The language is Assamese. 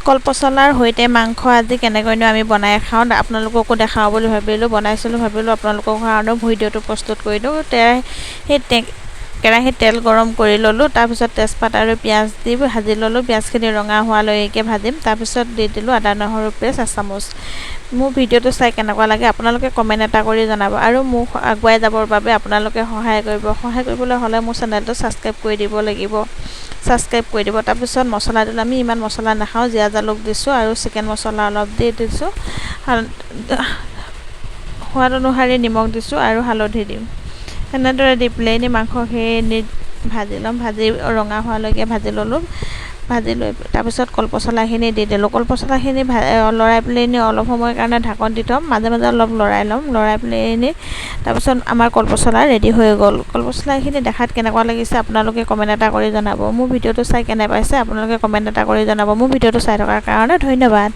কলপচলাৰ সৈতে মাংস আজি কেনেকৈনো আমি বনাই খাওঁ, আপোনালোককো দেখাওঁ বুলি ভাবিলোঁ। বনাইছিলোঁ, ভাবিলোঁ আপোনালোকৰ কাৰণেও ভিডিঅ'টো প্ৰস্তুত কৰি দিওঁ। সেই কেৰাহীত তেল গৰম কৰি ল'লোঁ। তাৰপিছত তেজপাত আৰু পিঁয়াজ দি ভাজি ল'লোঁ। পিঁয়াজখিনি ৰঙা হোৱালৈকে ভাজিম। তাৰপিছত দি দিলোঁ আদা নহৰু পেষ্ট এচামুচ। মোৰ ভিডিঅ'টো চাই কেনেকুৱা লাগে, আপোনালোকে কমেণ্ট এটা কৰি জনাব আৰু মোক আগুৱাই যাবৰ বাবে আপোনালোকে সহায় কৰিব। সহায় কৰিবলৈ হ'লে মোৰ চেনেলটো ছাবস্ক্ৰাইব কৰি দিব লাগিব, ছাবস্ক্ৰাইব কৰি দিব। তাৰপিছত মছলা দিলোঁ। আমি ইমান মছলা নাখাওঁ। জীৰা, জালুক দিছোঁ আৰু চিকেন মছলা অলপ দি দিছোঁ। সোৱাদ অনুসৰি নিমখ দিছোঁ আৰু হালধি দিম। সেনেদৰে দি পেলাই মাংসখিনি ভাজি ল'ম। ভাজি ৰঙা হোৱালৈকে ভাজি ল'লোঁ। ভাজি লৈ তাৰপিছত কলপচলাখিনি দি দিলোঁ। কলপচলাখিনি লৰাই পেলাই অলপ সময়ৰ কাৰণে ঢাকন দি থ'ম। মাজে মাজে অলপ লৰাই ল'ম। লৰাই পেলাই তাৰপিছত আমাৰ কলপচলা ৰেডি হৈ গ'ল। কলপচলাখিনি দেখাত কেনেকুৱা লাগিছে, আপোনালোকে কমেণ্ট এটা কৰি জনাব। মোৰ ভিডিঅ'টো চাই কেনে পাইছে, আপোনালোকে কমেণ্ট এটা কৰি জনাব। মোৰ ভিডিঅ'টো চাই থকাৰ কাৰণে ধন্যবাদ।